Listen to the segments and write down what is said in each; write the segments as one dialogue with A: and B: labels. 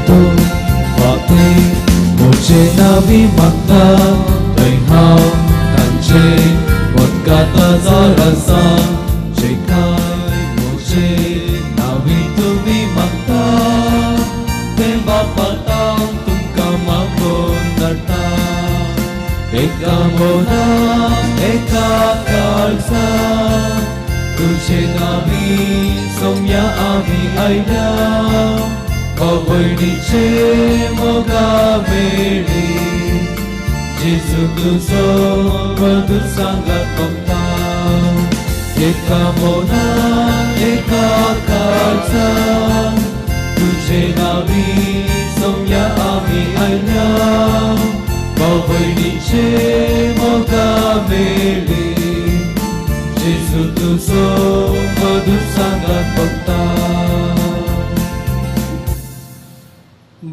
A: तूं बापे म्हजे नावी मागता थंय हांव तांचे मोदकाता जर आसा जे काय म्हजे नावी तुमी मागता तें बापा हांव तुमकां मागून धाडटा. एका मना एका काळजा तुझे नावी सोम्या आमी आयल्या भयणीचे मोगा मेळ्ळी जेजू तुजो मधूर सांगात भोगता. एका मना एका काळजा तुझे नावी सोम्या आमी आयल्या भयणीचे मोगा मेळ्ळी जेजू तुजो मधूर सांगात भोगता.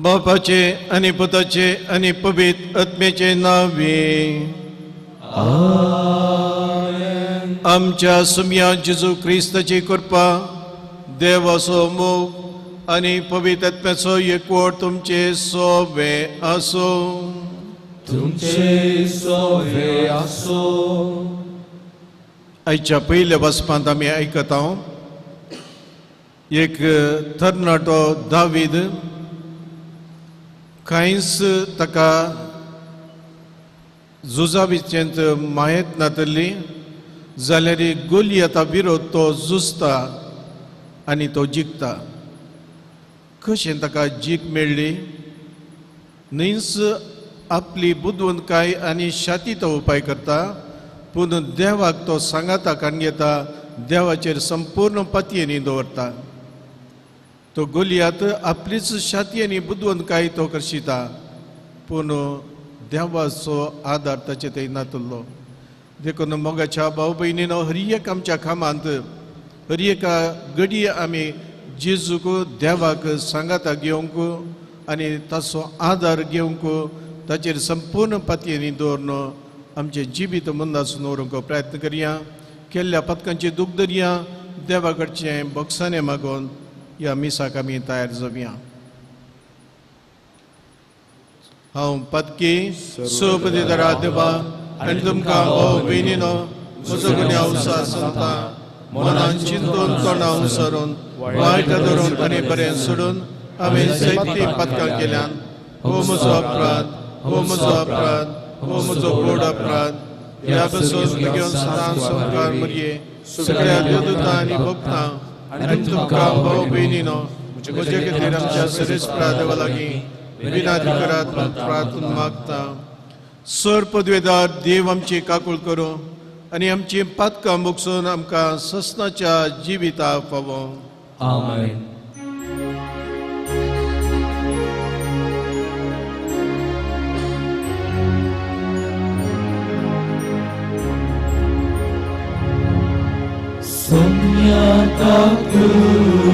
B: बापाचे आनी पुताचे आनी पवित्र आत्म्याचे नावे आमच्या सुम्या जेजू क्रिस्ताची कृपा, देवाचो मोग आनी पवित्र आत्म्याचो एकवट तुमचे सोबे आसूं.
A: तुमचे सोबे आसूं.
B: आयच्या पयल्या बसपांत आमी आयकता एक तरणाटो दावीद कांयच ताका झुजा विचेंत मायत नातली जाल्यार गोलियता विरोध तो झुजता आनी तो जिखता. कशें ताका जीख मेळ्ळी? न्हयच आपली बुदवंतकाय आनी शाती तो उपाय करता, पूण देवाक तो सांगाता काडून घेता, देवाचेर संपूर्ण पतयेनी दवरता. तो गोलियात आपलीच शाती आनी बुदवंतकाय तो करशिता, पूण देवाचो आदार ताचे थंय नातुल्लो. देखून मोगाच्या भाव भयणीनो, हर एक आमच्या कामांत हर एका घडये आमी जेजूक देवाक सांगाता घेवंक आनी ताचो आदार घेवंक ताचेर संपूर्ण पातयेनी दवरून आमचें जिवीत मंदासून दवरूंक प्रयत्न करया. केल्ल्या पदकांची दूख धरया, देवा कडचें बोगसाणें मागून ह्या मिसाक आमी तयार जावया. हांव पदकी सोपदिदारा देवा आनी तुमकां भाव भयणीनो म्हजो गुन्यांव सांगता, मनान चिंतून तोंडां सरून वायट धरून आनी बरें सोडून हांवें सैती पदकां केल्यान. हो म्हजो अपराध, हो म्हजो अपराध, हो म्हजो व्हड अपराध. ह्या पसून घेवन सदां संकार मरये सगळ्या देवदूतां आनी भक्तां आनी तुमकां भाव भयणीनो म्हजे खातीर आमच्या सरेस्परा देवा लागीं विनादी करात प्रार्थना मागता. सर पदवेदार देव आमची काकूळ करूं आनी आमची पातकां भोगसून आमकां ससनाच्या जिविता फावो.
A: आमेन. सोम्या काकूळ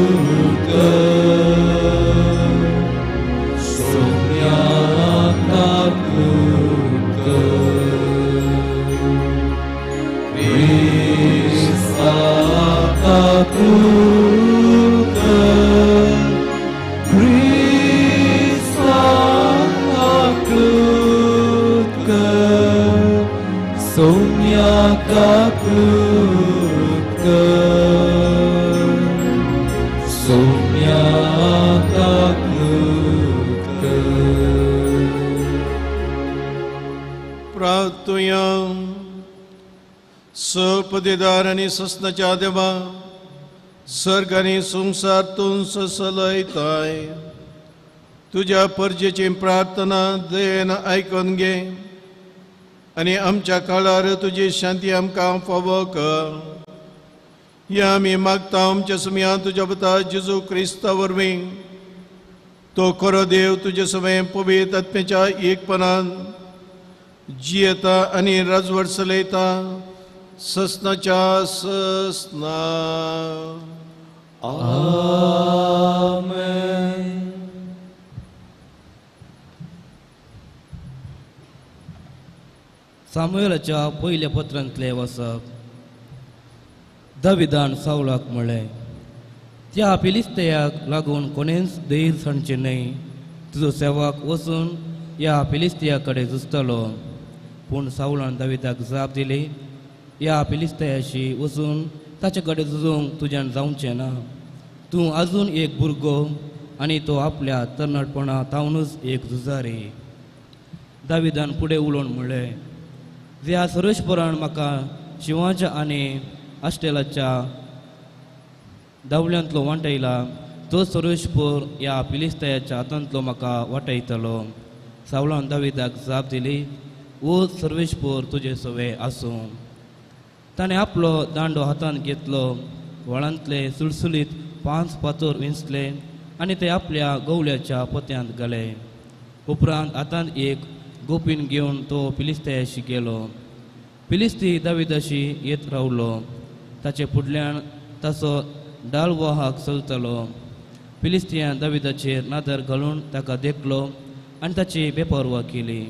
A: कर, सोम्या काकूळ कर, क्रिस्ता काकूळ कर, क्रिस्ता काकूळ कर, सोम्या काकूळ कर, सोम्या काकूळ कर.
B: प्रार्थुया. सपदेदार आनी ससनाच्या देवा, सर्ग आनी संवसार तूं ससलयताय, तुज्या परजेची प्रार्थना दयेन आयकून घे आनी आमच्या काळार तुजी शांती आमकां फावो कर. ह्या आमी मागता आमच्या सुमया तुज्या पुता जेजू क्रिस्ता वरवीं. तो खरो देव तुजे समें पवित्र आत्म्याच्या एकपणान जियेता आनी राजवट चलयता ससनाच्या ससना.
A: आमेन.
C: सामुएलाच्या पयल्या पत्रांतलें वसप. दाविदान सावलाक म्हळें, त्या फिलिस्तेयाक लागून कोणेंच धैर सांडचें न्हय. तुजो सेवक वचून ह्या फिलिस्तिया कडेन झुजतलो. पूण सावलान दाविदाक जाप दिली, ह्या फिलिस्तियाशी वचून ताचे कडेन झुजूंक तुज्यान जावचें ना. तूं आजून एक भुरगो आनी तो आपल्या तरणाटपणा तावनूच एक झुजारी. दाविदान फुडें उलोवन म्हणलें, ज्या सर्वेस्परान म्हाका शिंवाच्या आनी आस्टेलाच्या दावल्यांतलो वांटयला तो सर्वेस्पर ह्या फिलिस्तायाच्या हातांतलो म्हाका वाटयतलो. सावलान दाविदाक जाप दिली, ओ सर्वेस्पर तुजे सवे आसूं. ताणें आपलो दांडो हातांत घेतलो, व्हाळांतले सुळसुळीत 5 फातर विंचले आनी ते आपल्या गवल्याच्या पोत्यांत घाले. उपरांत हातांत एक गोपीन घेवन तो फिलिस्तायाशी गेलो. फिलिस्ती दाविदाशी येत रावलो. ताचे फुडल्यान ताचो डाल वाहक चलतालो. फिलिस्तियान दाविदाचेर नादर घालून ताका देखलो आनी ताची बेपर्वा केली,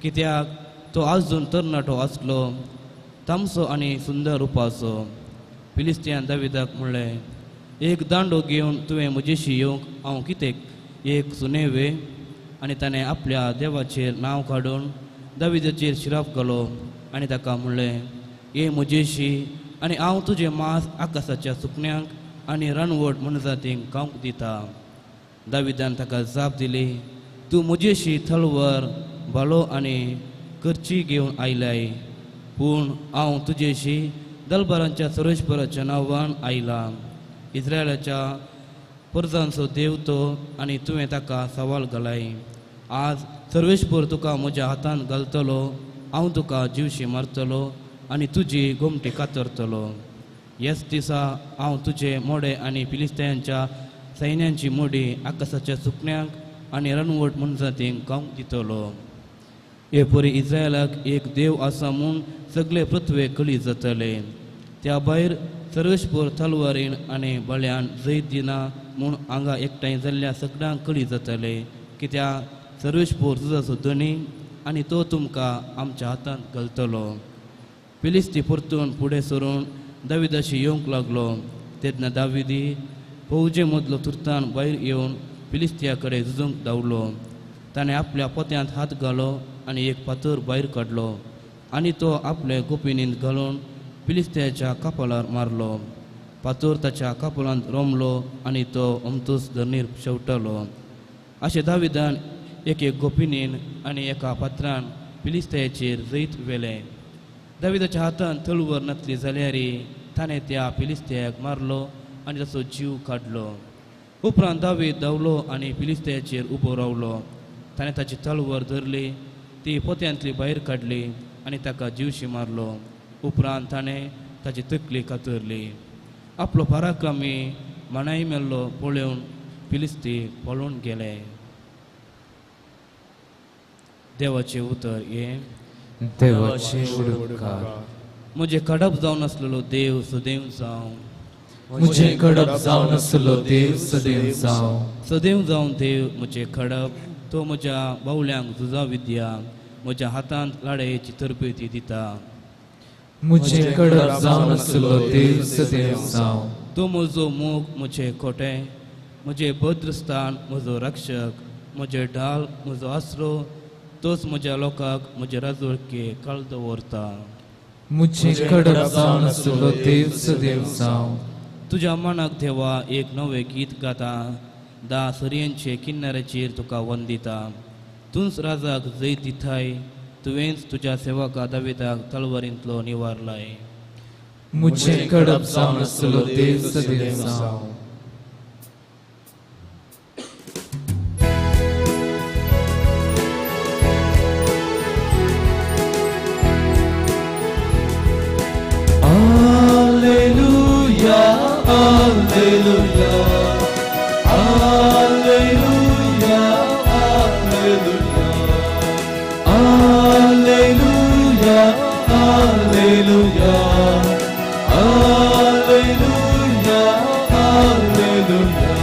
C: कित्याक तो आजून तरणाटो आसलो, तामसो आनी सुंदर रुपाचो. फिलिस्तियान दाविदाक म्हणलें, एक दांडो घेवन तुवें म्हजेशी येवंक हांव कितें एक सुनेवे? आनी ताणें आपल्या देवाचेर नांव काडून दाविदाचेर शिराप घालो आनी ताका म्हणलें, ये म्हजेशी आनी हांव तुजें मांस आकाशाच्या सुकण्यांक आनी रानवट मनजातींक खावंक दिता. दाविदान ताका जाप दिली, तूं म्हजेशी तलवार, भालो आनी करची घेवन आयलाय, पूण हांव तुजेशी दलबारांच्या सर्वेस्पराच्या नांवान आयला. इस्रायलाच्या परजांचो देव तो आनी तुवें ताका सवाल घालाय. आज सर्वेस्पर तुका म्हज्या हातांत घालतलो, हांव तुका जिवशी मारतलो आनी तुजी गोमटी कातरतलो. ह्याच दिसा हांव तुजे मोडे आनी फिलिस्तायांच्या सैन्यांची मोडी आकाशाच्या सुकण्यांक आनी रानवट मनजातींक खावंक दितलो. हे परी इस्रायलाक एक देव आसा म्हूण सगळे पृथ्वे कळी जातले. त्या भायर सर्वेस्पर तलवारीन आनी बळ्यान जैत दिना म्हूण हांगा एकठांय जाल्ल्या सगळ्यांक कळी जातले, कित्याक सर्वेस्पर तुजो धनी आनी तो तुमकां आमच्या हातांत घालतलो. फिलिस्ती परतून फुडें सरून दाविदाशी येवंक लागलो. तेन्ना दाविदी फौजे मदलो तुर्तान भायर येवन फिलिस्तिया कडेन झुजूंक धांवलो. ताणें आपल्या पोत्यांत हात घालो आनी एक फातर भायर काडलो आनी तो आपले गोपिनींत घालून फिलिस्तियाच्या कपालार मारलो. फातर ताच्या कपालांत रोमलो आनी तो अमतोच धरणीर शेवटलो. अशें दाविदान एके गोपिनीन आनी एका फातरान फिलिस्तियाचेर जैत व्हेलें. दाविदाच्या हातान तलवार नासली जाल्यार ताणें त्या फिलिस्तियाक मारलो आनी ताचो जीव काडलो. उपरांत दावीद धांवलो आनी फिलिस्तियाचेर उबो रावलो. ताणें ताची तलवार धरली, ती पोत्यांतली भायर काडली आनी ताका जिवशी मारलो. उपरांत ताणें ताची तकली कातरली. आपलो पराक्रमी मानाय मेल्लो पळोवन फिलिस्ती पळून गेले. देवाचें उतर हें.
A: देवाचे उपकार.
C: म्हजें कडप जावन आसलेलो देव सदैव जावं.
A: म्हजें कडप जावन आसलो देव सदैव जावं.
C: सदैव जावन देव म्हजें खडप, तो म्हज्या बावल्यांक झुजा विद्या, म्हज्या हातांत लडायेची तरबेती दिता.
A: म्हजें कडप जावन आसलो देव सदैव जावं.
C: तो म्हजो मोग, म्हजें खोटें, म्हजें भद्रस्थान, म्हजो रक्षक, म्हजें ढाल, म्हजो आसरो, तोच म्हज्या लोकांक म्हजे राजवळके काळ दवरता.
A: म्हजें कडप जावन आसलो देव सदैव जावं.
C: तुज्या मनाक देवा एक नवें गीत गाता, दा सरयांचे किनाऱ्याचेर तुका वंदिता. तूंच राजाक जैत दिताय, तुवेंच तुज्या सेवका दाविदाक तलवारींतलो निवारलाय.
A: म्हजें कडप जावन आसलो देव सदैव जावं.
D: Alleluia, Alleluia, Alleluia, Alleluia, Alleluia, Alleluia, Alleluia.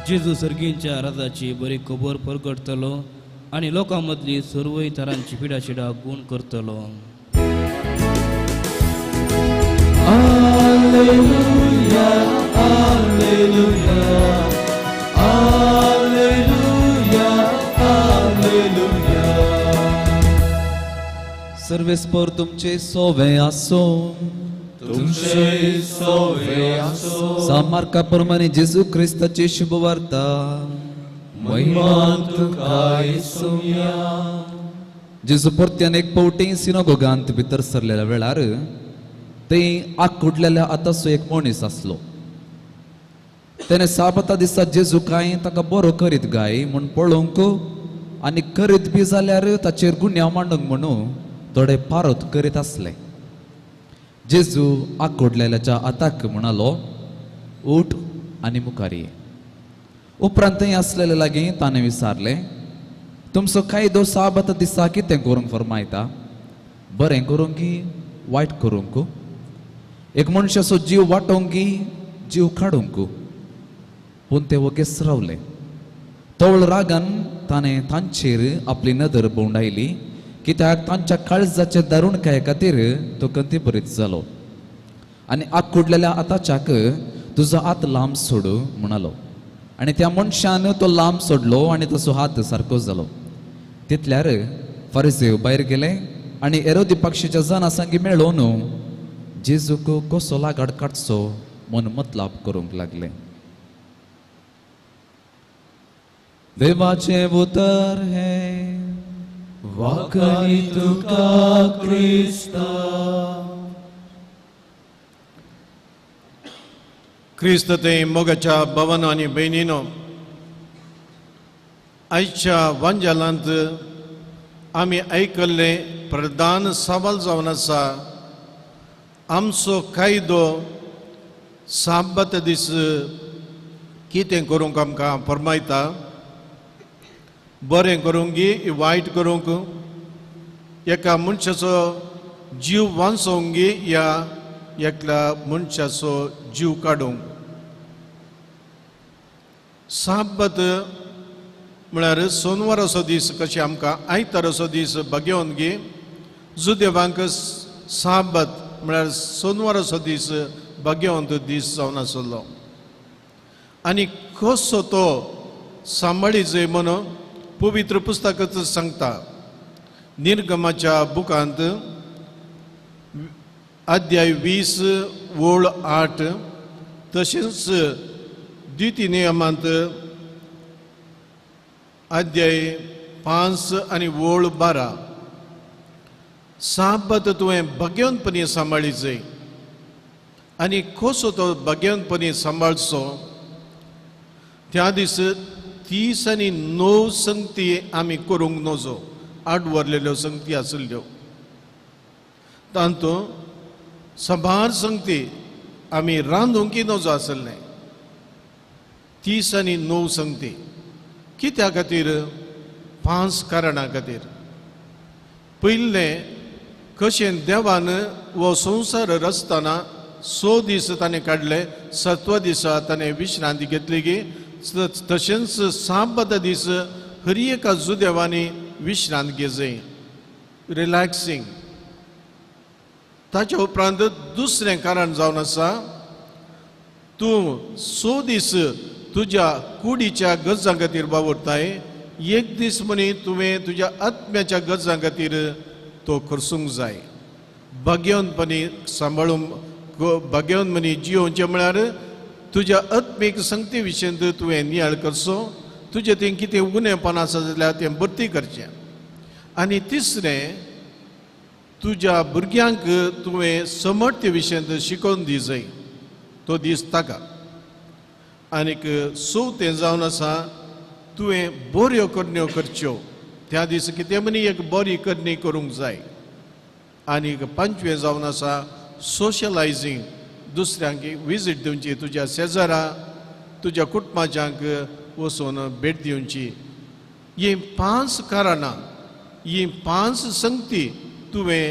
C: जेजू सर्गींच्या राजाची बरी खबर परगटतलो आनी लोकां मदली सर्वय तरांची पिडाशिडा गुण करतलो.
D: Alleluia, Alleluia, Alleluia. सर्वेस्पर तुमचे सोवे आसो,
A: तुमचे सोवे आसो।
D: सामार्का प्रमाणे जेजू क्रिस्ताची शुभवार्ता।
A: महिमा तुका येसुया।
D: जेजू परत्यान एक पावटी सिनागोगांत भितर सरलेल्या वेळार ते आकुडलेल्या आताचो एक मनीस आसलो। तेणे साबता दिसा जेजू काय ताका बरो करीत गाय म्हूण पळोवंक आनी करीत बी जाल्यार ताचेर गुन्यांव मांडूंक म्हणून थोडे पारोत करीत आसले। जेजू आकुडलेल्याच्या हाताक म्हणालो, उठ आनी मुखार ये। उपरांत थंय आसलेले लागीं ताणें विचारलें, तुमचो कायदो साबता दिसा कितें करूंक फर्मायता, बरें करूंक की वायट करूंक, एक मनशाचो जीव वाटोवंक की जीव काडूंक? पूण ते वगेच रावले। तवळ रागान ताणें तांचेर आपली नदर भोंवडायली, कित्याक तांच्या काळजाचे दारुणकाये खातीर तो कंतीभरीत जालो आनी आकुडलेल्या हाताच्याक तुजो हात लांब सोड म्हणालो। आनी त्या मनशान तो लांब सोडलो आनी ताचो हात सारको जालो। तितल्यार फारिसेव भायर गेले आनी एरोदी पक्षीच्या जाणां सांगी मेळोवन जेजूक कसो लागाड काडचो म्हूण मतलाब करूंक लागले। देवाचें उतर हें।
A: वाकणी तुका क्रिस्ता।
B: क्रिस्त ते मोगाच्या भवन आनी भयणीनो, आयच्या वांजालांत आमी आयकल्लें प्रधान सवाल जावन आसा, आमचो कायदो साबात दीस कितें करूंक आमकां फर्मायता, बरें करूंक गी वायट करूंक, एका मनशाचो जीव वांचोवंक गी या एकल्या मनशाचो जीव काडूंक। साबात म्हळ्यार सोनवाराचो दीस कशें आमकां आयताराचो दीस भाग्योवन गी, जुदेवांक साबात म्हळ्यार सोनवाराचो दीस भाग्यवंत दीस जावन आसलो आनी कसो तो सांबाळी जाय म्हणून पवित्र पुस्तकाच सांगता। निर्गमाच्या बुकांत अध्याय 20 ओळ 8, तशेंच द्वितीय नियमांत अध्याय 5 आनी ओळ 12, साबात तुवें भाग्यवंतपणी सांबाळी जाय आनी कसो तो भाग्यवंतपणी सांबाळचो। त्या दीस 30 आनी 9 संगती आमी करूंक नजो, आठ वरलेल्यो संगती आशिल्ल्यो, तातूंत साबार संगती आमी रांदूंकय नजो आसलें। 30 आनी 9 संगती कित्या खातीर? 5 कारणां खातीर। पयलें, कशें देवान हो संवसार रचतना 6 दीस ताणें काडले, 7व्या दिसा ताणें विश्रांती घेतली की, तशेंच साबात दीस हर एका जुदेवांनी विश्रांत घेवची, रिलॅक्सिंग। ताच्या उपरांत दुसरें कारण जावन आसा, तूं 6 दीस तुज्या कुडीच्या गरजां खातीर वावुरताय, एक दीस म्हणी तुवें तुज्या आत्म्याच्या गरजां खातीर तो खर्चूंक जाय। भाग्यवंतपणी सांबाळूंक, भाग्यवंतपणी जियोवचें म्हळ्यार तुज्या आत्मीक संगती विशयंत तुवें नियाळ करचो, तुजें तें कितें उणेपण आसा जाल्यार तें भरती करचें। आनी तिसरें, तुज्या भुरग्यांक तुवें समर्थ्य विशयंत शिकोवन दी जाय, तो दीस ताका। आनीक चवथें जावन आसा, तुवें बऱ्यो करण्यो करच्यो, त्या दीस कितें म्हणी एक बरी करणी करूंक जाय। आनीक पांचवें जावन आसा सोशलायजींग, दुसऱ्यांक विजीट दिवची, तुज्या शेजारा तुज्या कुटुंबाच्यांक वचून भेट दिवची। हीं 5 कारणां, हीं 5 संगती तुवें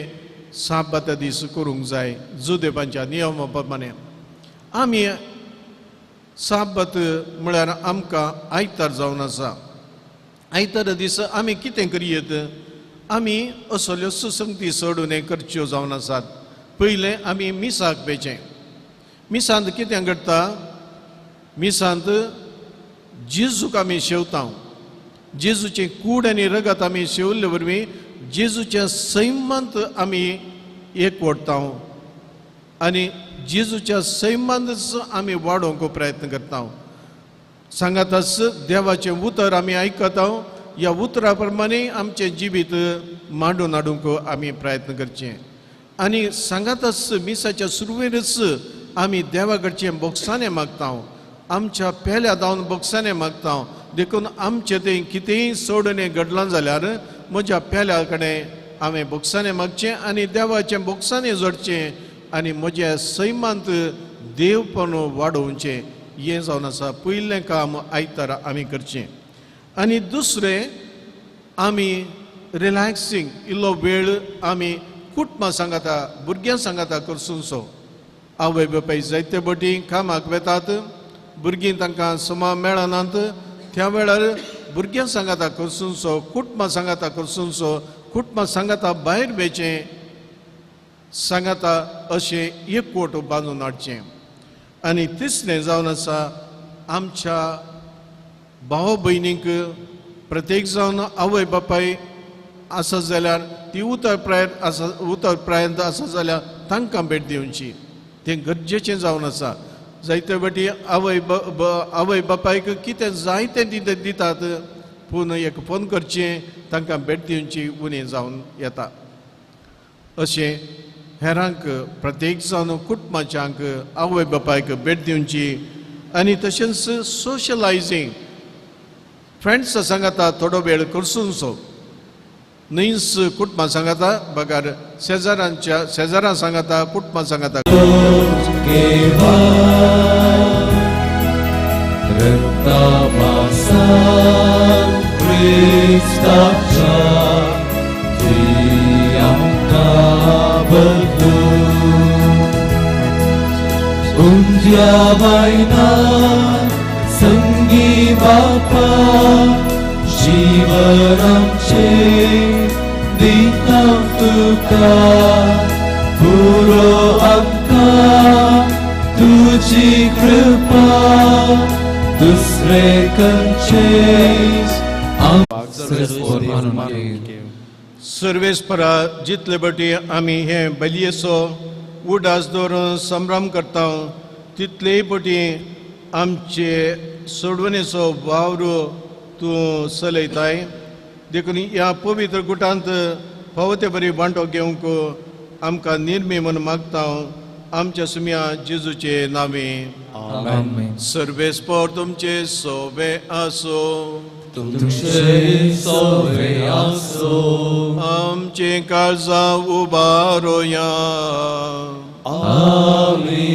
B: साबाता दीस करूंक जाय जुदेवांच्या नियमा प्रमाणे। आमी साबात म्हळ्यार आमकां आयतार जावन आसा। आयतार दीस आमी कितें करयेत? आमी असल्यो सुसंगती चड उणें करच्यो जावन आसात। पयलें आमी मिसाक पेचें। मिसांत कितें घडटा? मिसांत जेजूक आमी शेवता, जेजूचें कूड आनी रगत आमी शेवल्ले वरवीं जेजूच्या सैमांत आमी एकवटता आनी जेजूच्या सैमांतच आमी वाडोवंक प्रयत्न करता. सांगाताच देवाचें उतर आमी आयकता, ह्या उतरा प्रमाणे आमचें जिवीत मांडून हाडूंक आमी प्रयत्न करचें. आनी सांगाताच मिसाच्या सुरवेरच आमी देवा कडचें बोगसाणें मागता, आमच्या पेल्या धांवन बोगसाणें मागता. देखून आमचें तें कितेंय सोडणें घडलां जाल्यार म्हज्या पेल्या कडेन हांवें बोगसाणें मागचें आनी देवाचें बोगसाणें जोडचें आनी म्हज्या सैमांत देवपण वाडोवचें. हें जावन आसा पयलें काम आयतारा आमी करचें. आनी दुसरें आमी रिलॅक्सींग इल्लो वेळ आमी कुटुंबां सांगाता भुरग्यां सांगाता करसूनसो. आवय बापाय जायते बटी कामाक वेतात, भुरगीं तांकां समा मेळनात, त्या वेळार भुरग्यां सांगाता करसूनसो, कुटुंबां सांगाता करसूनसो, कुटुंबां सांगाता भायर वेचें, सांगाता अशें एकवट बांदून हाडचें. आनी तिसरें जावन आसा आमच्या भाव भयणींक प्रत्येक जावन आवय बापाय आसा जाल्यार ती उतर प्रायत आसा, उतर प्रायंत आसा जाल्यार तांकां भेट दिवची, तें गरजेचें जावन आसा. जायते फावटी आवय आवय बापायक कितें जाय तें दितात, पूण एक फोन करचें तांकां भेट दिवची उणें जावन येता. अशें हेरांक प्रत्येक जावन कुटुंबाच्यांक आवय बापायक भेट दिवची. आनी तशेंच सोशलायजींग फ्रेंड्स सांगाता थोडो वेळ करसूनसो, न्हयच कुटुंबां सांगाता बगर शेजारांच्या शेजारां सांगाता कुटुंबां सांगाता.
A: संगी बापा जीवन आमचे दिता तुका, पुरो आमकां तुजी कृपा दुसरे खंयचेच.
B: सर्वेस्परा जितले बटी आमी हे बलयेचो उडास दवरून संभ्रम करता तितलेय पटी आमचे सोडवणेचो वावर तूं चलयताय. देखून ह्या पवित्र गुटांत फावो ते बरी वांटो घेवंक आमकां निर्मी म्हूण मागता आमच्या सुम्या जेजूचे नांवे. सर्वेस्पर तुमचे सोबे आसो,
A: तुमचे सोबे आसो.
B: आमचे काळजां उबारोया,
A: आमी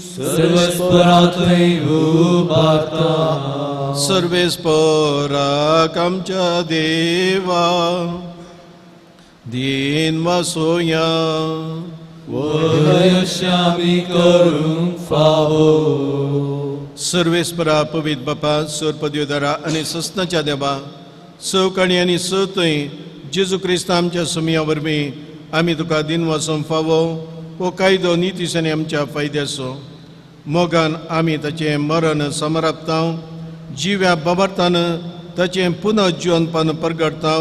A: सर्वेस्परांतय उबारता.
B: सर्वेस्पराक आमच्या देवा दीन वासोया,
A: वयश्यामी करूंक फावो.
B: सर्वेस्परा पवित्र बापा सोरपदयोदरा आनी सस्नाच्या देवा सवकाणी आनी सतय जेजू क्रिस्त आमच्या सुमया वरवीं आमी तुका दीन वासूंक फावो. हो कायदो नितीशांनी आमच्या फायद्याचो मोगान आमी ताचें मरण समरापता, जिव्या बाबार्थान ताचें पुनर्जिवनपण परगटता,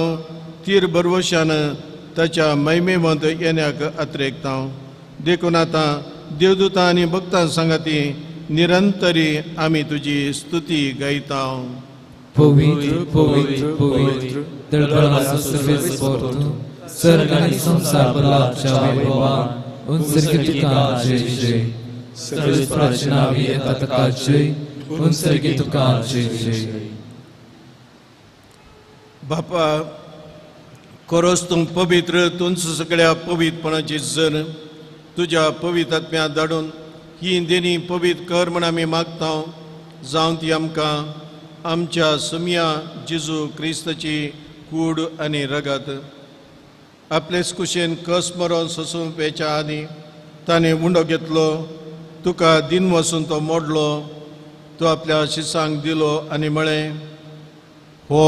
B: तीर बरवशान ताच्या महिमेवंत येण्याक अत्रेकता. देखून आतां देवदूतां आनी भक्तां सांगाती निरंतरी आमी तुजी स्तुती गायता.
A: पवित्र पवित्र पवित्र दळबळाचो सर्वेस्पर तूं, सर्ग आनी संवसार भरला वैभवान. उंचरगी तुका जय जय. सर्वेस्पराचे नांवी येता ताका जय. उंचरगी तुका जय जय.
B: बापा खरोच तूं पवित्र, तुंच सगळ्या पवित्रपणाची जर तुज्या पवित्र आत्म्या धाडून ही देणी पवित्र कर म्हण आमी मागता. जावं ती आमकां आमच्या सुमया जेजू क्रिस्ताची कूड आनी रगत. आपलेच कुशेन कस मरोन सोसूंक वेच्या आदी ताणें उंडो घेतलो, तुका दिन वसून तो मोडलो, तो आपल्या शिसांक दिलो आनी म्हळें, हो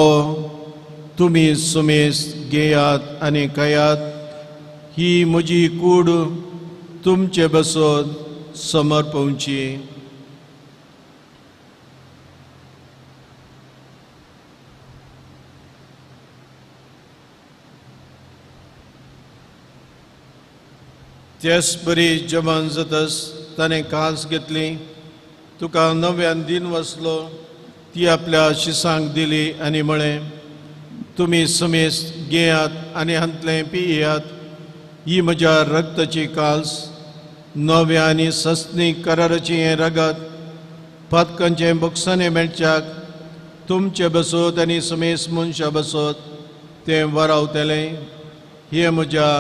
B: तुमी सुमेस घेयात आनी खायात, ही म्हजी कूड तुमचे बसत समर्पवची. त्याच बरी जेवण जातस ताणें कास घेतली, तुका नव्यान दिन वसलो, ती आपल्या शिसांक दिली आनी म्हळें, तुमी समेस्त घेयात आनी हांतलें पियात, ही म्हज्या रक्ताची कास, नव्या आनी सस्नी कराराची हें रगत पातकांचें बोगसाणें मेळच्याक तुमचे बसत आनी समेस्त मनशां बसत तें वरावतलें. हें म्हज्या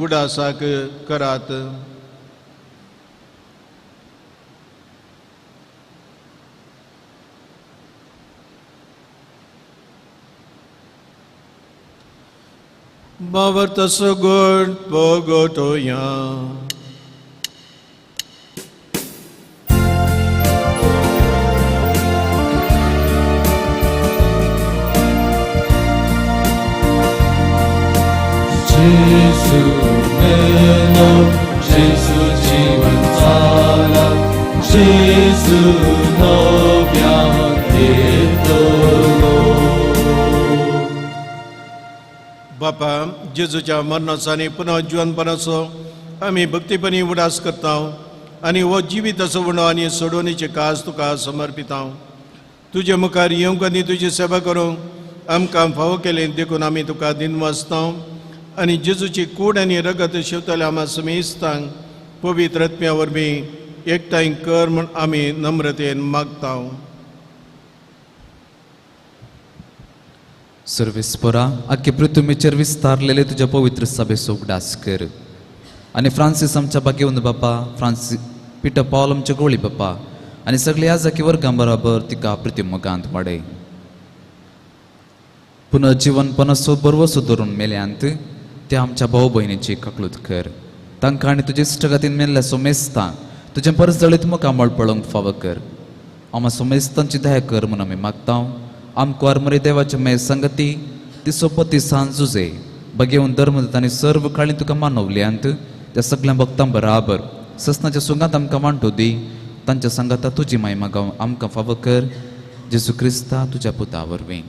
B: उडासाक करात. बाबर तसो गोड पगोटोया.
A: Gesù meno, Gesù जीवन जाला, Gesù नव्यान दितलो.
B: बापा, जेजूच्या मरणाचो आनी पुनर्जीवनपणाचो आमी भक्तीपणी उडास करता आनी हो जिविताचो उणो आनी सोडवणीचे काज तुका समर्पिता. तुजे मुखार येवंक आनी तुजी सेवा करूंक आमकां फावो केलें देखून आमी तुका दिनवासता आनी जेजूची कूड आनी रगत शेवतल्या आमा समेस्तांक पवित्र आत्म्या वरवीं एकठांय कर म्हूण आमी नम्रतेन मागता.
D: सर्वेस्परा, आख्खे पृथ्वीचेर विस्तारलेले तुज्या पवित्र सभेचो उगडास कर आनी फ्रांसीस आमच्या बागेवन बापा, फ्रांसीस पिटर पावल आमच्या गोळी बापा आनी सगळे ह्या जाकी वर्गां बराबर तिका पृथ्वी मोगांत वाडय. पुनर्जीवनपणाचो बरवसो धरून मेल्यांत त्या आमच्या भाव भयणीची काकलूत कर. तांकां आनी तुजे इश्टगातीन मेल्ल्या सोमेस्तां तुजें परजळीत मुखामळ पळोवंक फावो कर. आमा सोमेस्तांची दया कर म्हूण आमी मागता. आमकां आरमरे देवाचे मे संगती ती सोपती सांज जुजे बगेवन धर्म आनी सर्व काळी तुका मानवल्यांत त्या सगळ्या भक्तां बराबर ससनाच्या सुंगात आमकां वांटो दी. तांच्या संगाता तुजी माय गांव आमकां फावो कर. जेजू क्रिस्ता तुज्या पुता वरवीं.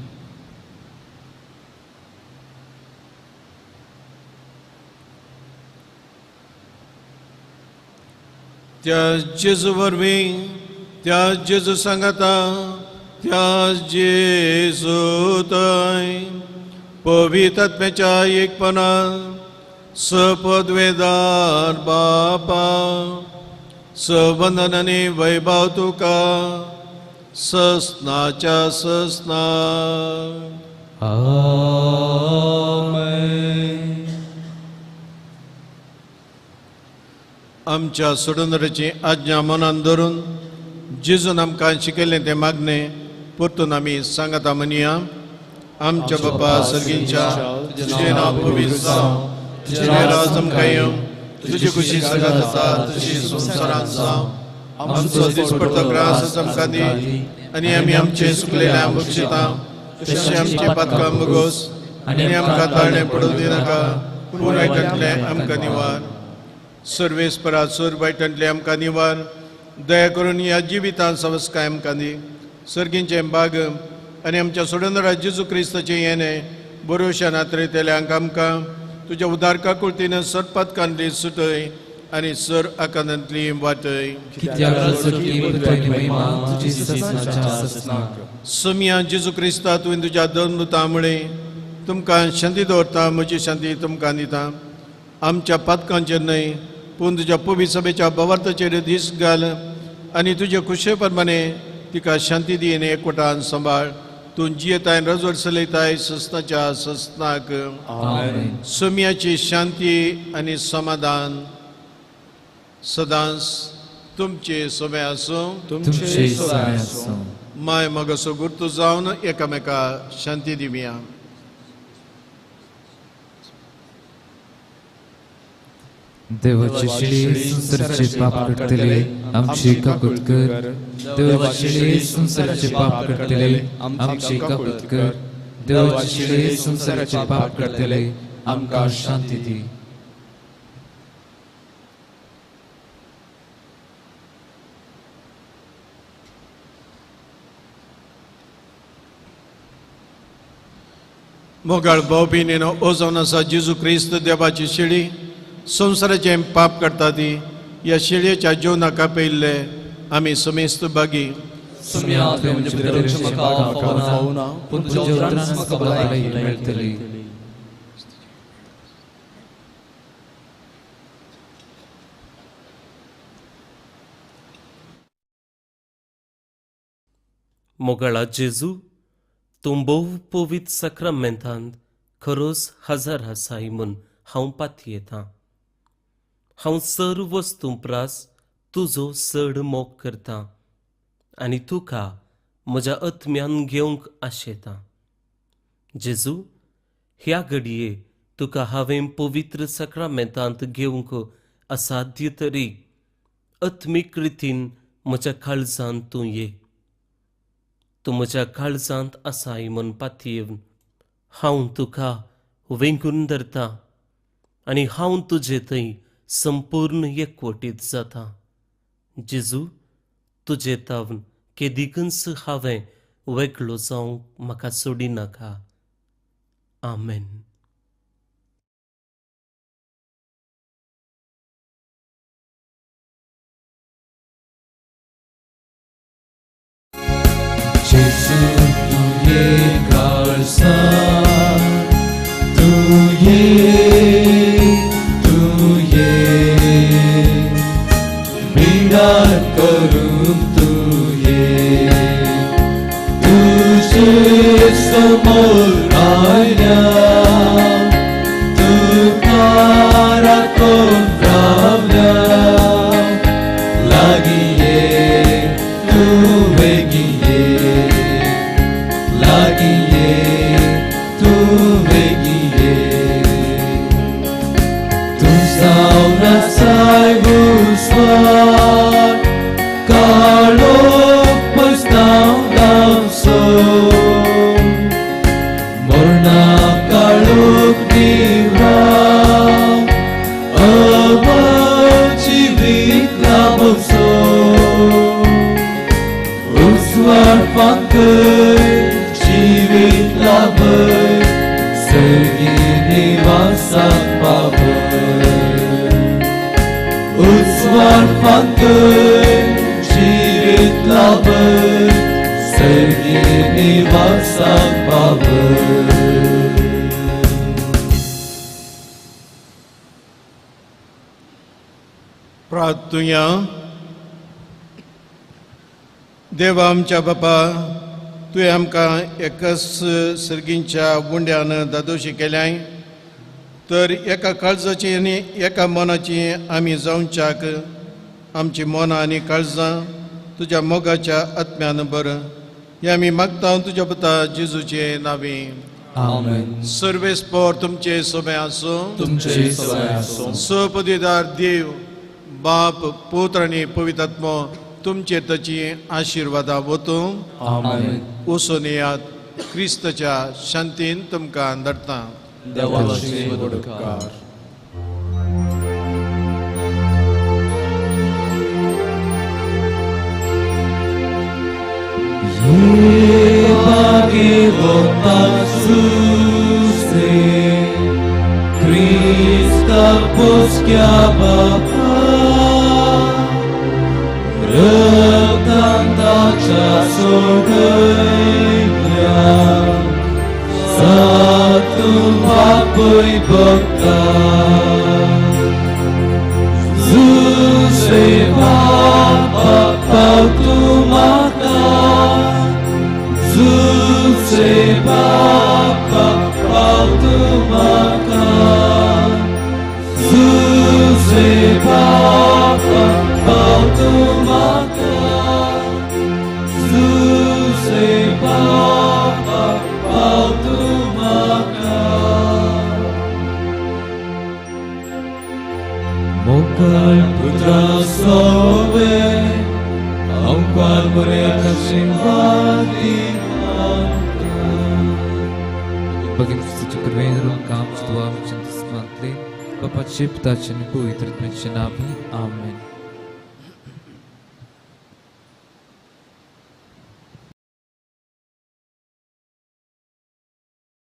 B: त्या जेजू वरवीं, त्या जेजू सांगाता, त्या जेजू थंय पवित्र आत्म्याच्या एकपणान सपदवेदार बापा, सवंदन आनी वैभव तुका ससनाच्या ससना.
A: आमेन.
B: आमच्या सोडूनराची आज्ञा मनान धरून जेजून आमकां शिकयल्लें तें मागणें परतून आमी सांगाता म्हणया. आमच्या बापा सर्गींच्या, तुजें नांव पवित्र जावं, तुजें राज आमकां येवं, तुजी खुशी सगळ्यांत आसा तशी संवसारांत जावं. आमचो दिसपडतो ग्रास आमकां दी आनी आमी आमचे सुकलेल्या बक्षिता तशें आमचे पातकां मुगोस आनी आमकां ताळणें पडूं दिनाका, पूण वायटांतलें आमकां निवार. सर्वेस्परा सूर वायटांतलें आमकां निवार. दया करून ह्या जिवितांत सवस्काय आमकां दी. सर्गींचें बाग आनी आमच्या सोडूनरा जेजू क्रिस्ताचें येणें बरोवश्या नात्रेतल्यांक आमकां तुज्या उदार काकुळतीन सरपातकांतली सुटय आनी सर आकांतांतली वाटय. सोमया जेजू क्रिस्ता, तुवें तुज्या दोन दुतां मुळे तुमकां शांती दवरता, म्हजी शांती तुमकां दिता. आमच्या पातकांचेर न्हय पूण तुज्या पवित्र सभेच्या बवार्थाचेर दीस घाल आनी तुजे खुशे प्रमाणे तिका शांती दी आनी एकवटान सांबाळ. तूं जियेताय रजवड चलयताय ससनाच्या ससनाक. सोम्याची शांती आनी समाधान सदांच तुमचे सोमे आसूं. माय मगसो गुर्तू जावन एकामेका शांती दिवया.
A: देवाची शिळी संसाराचे पाप काडटले आमची काकूत कर. देवाची शिळी संसाराचे पाप काडटले आमची काकूत कर. देवाची शिळी संसाराचे पाप काडटले आमकां शांती दी.
B: मोगाळ भाव भयणीनो, ओ जावन आसा जेजू क्रिस्त देवाची शिळी, संवसाराचें पाप काडटा ती ह्या शेळयेच्या जेवणाक आपयल्ले आमी समेस्त भागी.
E: मोगाळा जेजू, तूं भोव पवित्र साक्रामेंतांत खरोच हजर आसाय म्हूण हांव पातयेतां. हांव सर्व वस्तूं प्रास तुजो चड मोग करतां आनी तुका म्हज्या आत्म्यान घेवंक आशेतां. जेजू, ह्या घडये तुका हांवें पवित्र साक्रामेंतांत घेवंक असाध्य तरी आत्मीक रितीन म्हज्या काळजांत तूं ये. तूं म्हज्या काळजांत आसाय म्हूण पातयेवन हांव तुका वेंगून धरतां आनी हांव तुजे थंय संपूर्ण एकवटीत जाता. जेजू, तुजे तावन केदिकूच हांवें वेगळो जावंक म्हाका सोडिनाका. आमेन.
A: जेजू तुये काळजांत, तुये तुये बिडार करूंक तुये, तुजे समोर आयल्या तुका राखून रावल्या. लागीं ये तूं वेगीं ये, लागीं ये तूं वेगीं ये. तूं जावन आसाय उजवाड, काळोख पसताव गांवचो, मरणा काळोख निवराव, अमर जिवीत लाभचो. उजवाड फांकय जिवीत लाभय, सर्गी निवासाक पावय. उजवाड फांकय जिवीत लाभय, सर्गी निवासाक पावय.
B: प्रार्थुया. देवा आमच्या बापा, तुवें आमकां एकच सर्गींच्या उंड्यान दादोशी केल्याय तर एका काळजाची आनी एका मनाची आमी जावच्याक आमची मनां आनी काळजां तुज्या मोगाच्या आत्म्यान बर हें आमी मागता तुज्या पुता जेजूचे नांवी.
A: आमेन.
B: सर्वेस्पोर तुमचे सोबे आसूं.
A: तुमचे सवय आसूं.
B: सपदिदार देव बाप पुत्र आनी पवित्र आत्मो तुमचेर ताची आशिर्वादां वतूं.
A: आमेन.
B: वचून येयात. क्रिस्ताच्या शांतीन तुमकां धाडटा.
A: देवाचे उपकार. Krista poskia bapa, Răptanta sogăia, Satul papui băca. Zuse papa pautumata, Zuse papa pautumata, Zuse papa pautumata, Zuse papa pautumata. Mokal putra sove, Angkwal mereka simpati. Bagim suci kerveru kam dua cinta semantli, Bapak cipta cinipu itrit mencenabi. Amin.